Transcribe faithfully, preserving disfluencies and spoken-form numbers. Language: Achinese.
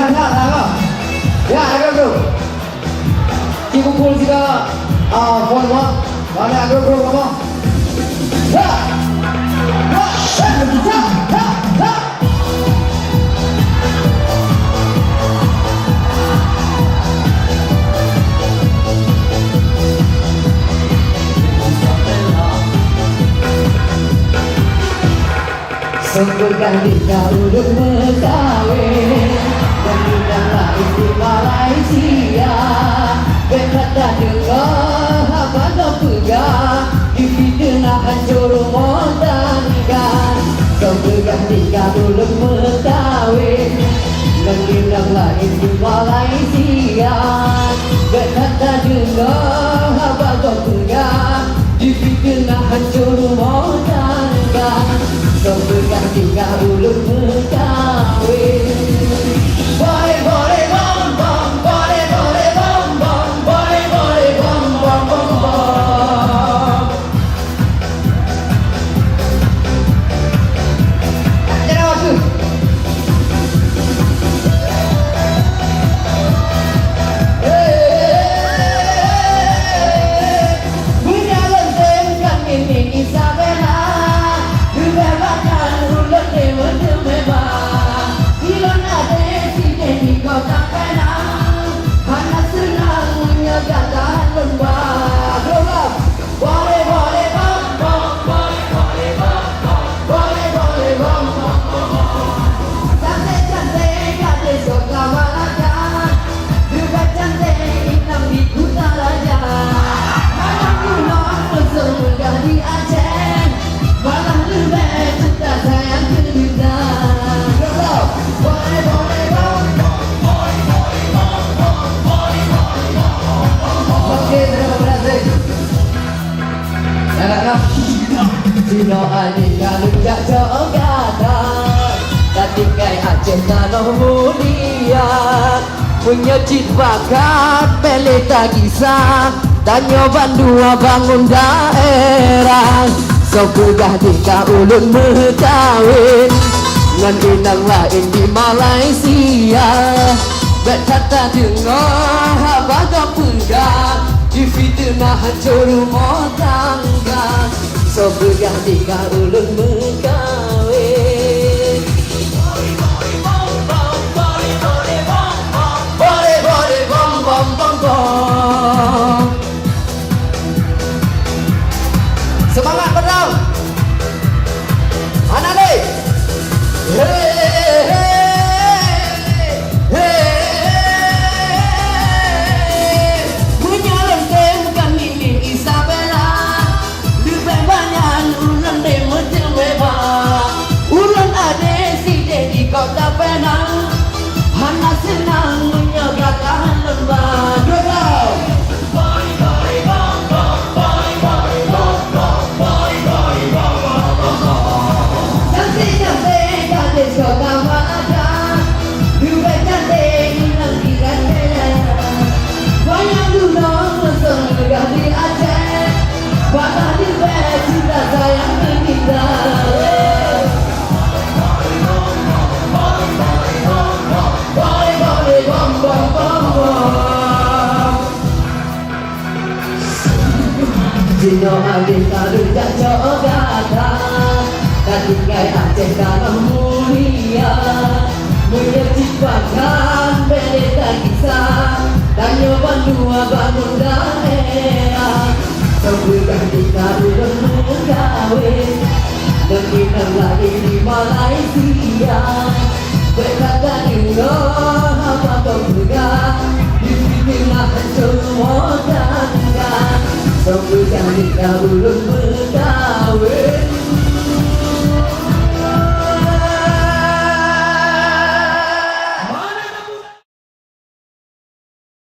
Ya, ya, ya. Ya, ya, ya. Cik kumpul siga, ah, mohon maaf. Mana ada program apa? Ya. Ya, ya, ya, ya, ya. Soe peugah di ka ulôn meukawen, dan inong laén di Malaysia. Bèk that tadeungö haba geupeugah, jifiteunah hanco rumoh tangga. Soe peugah di ka ulôn meukawen, dan inong laén di Malaysia. Bèk that tadeungö haba geupeugah, jifiteunah hanco rumoh tangga. Soe peugah di ka ulôn meukawen. Boleh, boleh, bom, bom, boleh, boleh, bom, bom, boleh, boleh, bom, bom, bom, bom. Meunyoe lôn tem kan ngieng-ngieng Isabella, leubeh banyak ulôn deungon teumeba. Ilôn ade sideh di kota Penang, hana seunang meunyoe gata lôn ba. Dua belas. Boleh, boleh, bom, bom, boleh, boleh, bom, bom, boleh, boleh, bom, bom, bom, bom. Cantik-cantik gadis kota Malaka, juga cantik inong di Kutaraja. Malam bulan mesum megah di Aceh, malah leubeh cinta sayang keu gata. Boleh, boleh, bom, bom, boleh, boleh, bom, bom, boleh, boleh, bom, bom, bom, bom. Oke, terima kasih. Anak-anak, sinoe aneuk ka lôn jak cok gata, ka tinggai Aceh tanoh mulia. Meunyoe cit bakat bèk lé tagisa, tanyoe bandua bangon daerah. Soe peugah di ka ulôn meukawen ngon inong laén di Malaysia. Bèk that tadeungö haba geupeugah, jifiteunah hanco rumoh tangga. Soe peugah di ka ulôn meukawen. Boleh, boleh, bom, bom, bom, bom. Semangat, Padang! Hana lé! He, he, he, he. Meunyoe lôn tem kan ngieng-ngieng Isabella, leubeh banyak ulôn deungon teumeba. Ulôn ade sideh di kota Penang, hana seunang meunyoe gata lôn ba. Dua belas. Cantik-cantik gadis kota Malaka, leubeh cantik inong di Aceh. Banyak gunong mesum megah di Aceh, malah leubeh cinta sayang keu gata. Bom, bom, bom, bom. Jinoe aneuk ka lôn jak cok gata, ka tinggai Aceh tanoh mulia. Meunyoe cit pakat bèk lé tagisa, tanyoe bandua bangon daerah. Soe peugah di ka ulôn meukawen ngon inong laén di Malaysia. Bèk that tadeungö haba geupeugah, jifiteunah hanco rumoh tangga. Soe peugah di ka ulôn